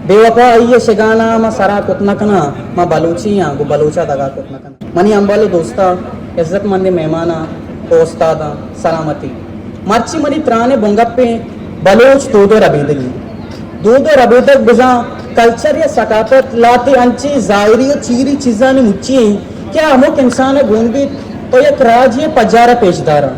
بے وپائی ءِ شگانا ما سرا کت نہ کناں، ما بلوچی آں، گوں بلوچا دگا کت نہ کناں۔ منی امبل ءُ دوستاں، عزت مندیں مہماناں ءُ استاداں، سلامتی۔ مرچی منی تران ءِ بنگپ ایں بلوچ دود ءُ ربیدگی۔ دود ءُ ربیدگ بزاں کلچر یا ثقافت لہتے انچیں ظاہری ءُ چیری چیزانی مچی ایں کہ آ ہمک انسان ءَ گون بیت ءُ یک راجے ءِ پجار ءَ پیش داراں۔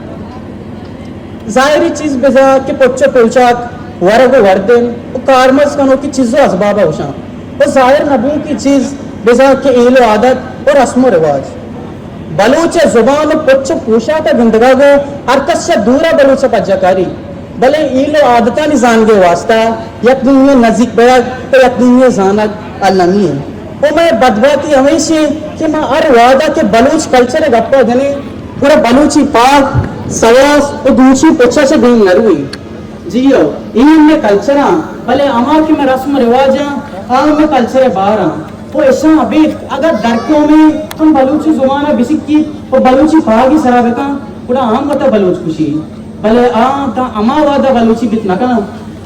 ظاہری چیز بزاں کہ پچ ءُ پوشاک، ورگ ءُ وردن ءُ کارمرز کنوکی چیز ءُ ازباب ءَ گوشاں، ءُ ظاہر نہ بوکی چیز بزاں کہ ایل ءُ عادت ءُ رسم ءُ رواج۔ بلوچ ءِ زبان ءُ پچ ءُ پوشاک ءَ گندگا گوں ہر کس چہ دور ءَ بلوچ ءَ پجا کاری، بلے ایل ءُ عادتانی زانگ ءِ واستا یک دومی ءَ نزیک بیگ ءُ یک دومی ءَ زانگ المی انت۔ ءُ مئے بدبہتی ہمیش انت کہ ما ہر وہدا کہ بلوچ کلچر ءِ گپا جنیں، گڑا بلوچی پاگ، سواس ءُ دوشی پچا چہ بین نہ رویں۔ جی ہو، اے ہم مئے کلچر آں، بلے ہما کہ مئے رسم ءُ رواج آں، آ ہم مئے کلچر ءِ بہر آں۔ ءُ اشاں ابید اگاں درقومیں ہم بلوچی زبان ءَ بسکیت ءُ بلوچی پاگی سرا بکن، گڑا ہم وتا بلوچ گوشی۔ بلے آ تاں ہما وہدا بلوچی بیت نہ کناں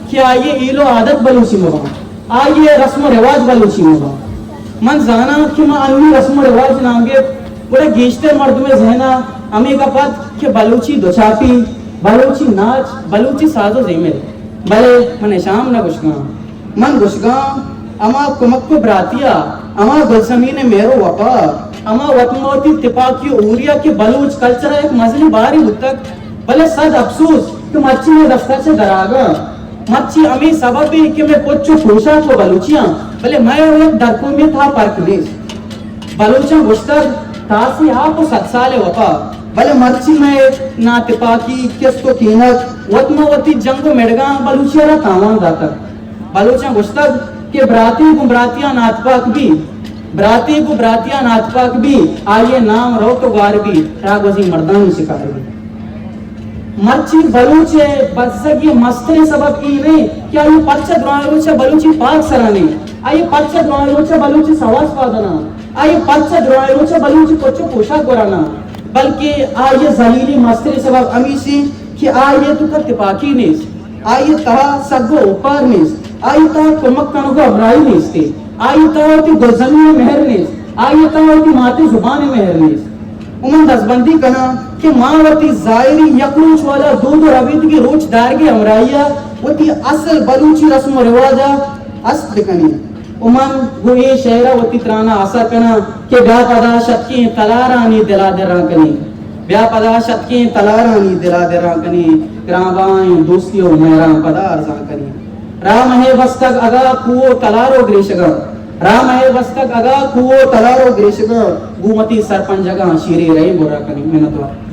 کہ آئی ءِ ایل ءُ عادت بلوچی مہ باں، آئی ءِ رسم ءُ رواج بلوچی مہ باں۔ من زاناں کہ ما انوی رسم ءُ رواج نام گپت، گڑا گیشتر مردم ءِ ذہن ءَ ہمے گپ ات کہ بلوچی دوچاپی، بلوچی ناچ، بلوچی ساز ءُ زیمل۔ بلے من اشاں ہم نہ گوشگاں۔ من گوشگاں، ہما کمک ءُ براتی ءَ، ہما گلزمین ءِ مہر ءُ وپا، ہما وت مہ وتی تپاکی ءُ ہوری ءَ کہ بلوچ کلچر ءَ یک مزنیں بارے بوتگ، بلے سد اپسوز کہ مرچی مئے دست ءَ چہ درآہگ ءَ۔ مرچی ہمے سبب انت کہ مئے پچ ءُ پوشاک وَ بلوچی آں، بلے مئے ءُ یک درقومی ءِ تہا پرک نیست۔ بلوچاں گوشتگ، تاسی آپ ءُ سد سال ءِ وپا، بلے مرچی مئے ناتپاکی، کست ءُ کینگ، وت مہ وتی جنگ ءُ مڑگاں بلوچی ءَ را تاوان داتگ۔ بلوچاں گوشتگ کہ براتے گوں براتیا ناتپاک بی، براتے گوں براتیا ناتپاک بی، آئی ءِ نام روت ءُ گوار بی، راگوزیں مردانی شکار بی۔ مرچی بلوچ ءِ برزگی ءِ مستریں سبب اے نہ انت کہ آئی ءِ پرچہ درائیں روچ ءَ بلوچی پاگ سرا نہ انت، آئی ءِ پرچہ درائیں روچ ءَ بلوچی سواس پادا نہ انت، آئی ءِ پرچہ درائیں روچ ءَ بلوچی پچ ءُ پوشاک گورا نہ انت، بلکہ آئی ءِ ذلیلی ءِ مستریں سبب ہمیش انت کہ آئی ءِ توکا تپاکی نیست، آئی ءِ تہا سگ ءُ اوپار نیست، آئی ءِ تہا کمک کنگ ءُ ہمراہی نیست، آئی ءِ تہا وتی گلزمین ءِ مہر نیست، آئی ءِ تہا وتی مات ءِ زبان ءِ مہر نیست۔ ءُ من دزبندی کناں کہ ما وتی ظاہری یک روچ والا دود ءُ ربیدگی روچ دارگ ءِ ہمراہی ءَ وتی اصل بلوچی رسم ءُ رواج ءَ است بکنیں۔ ءُ من گوں اے شعر ءَ وتی تران ءَ آسر کناں کہ بیا پدا شتکیں تلارانی دل ءَ دراں کنیں، بیا پدا شتکیں تلارانی دل ءَ دراں کنیں، گرانبہائیں دوستی ءُ مہراں پدا ارزاں کنیں۔ راہ مئے بستگ اگاں کوہ ءُ تلار ءُ گریشگاں، راہ مئے بستگ اگاں کوہ ءُ تلار ءُ گریشگاں، گوں وتی سرپنجگاں شیریں رئے برا کنیں۔ منتوار۔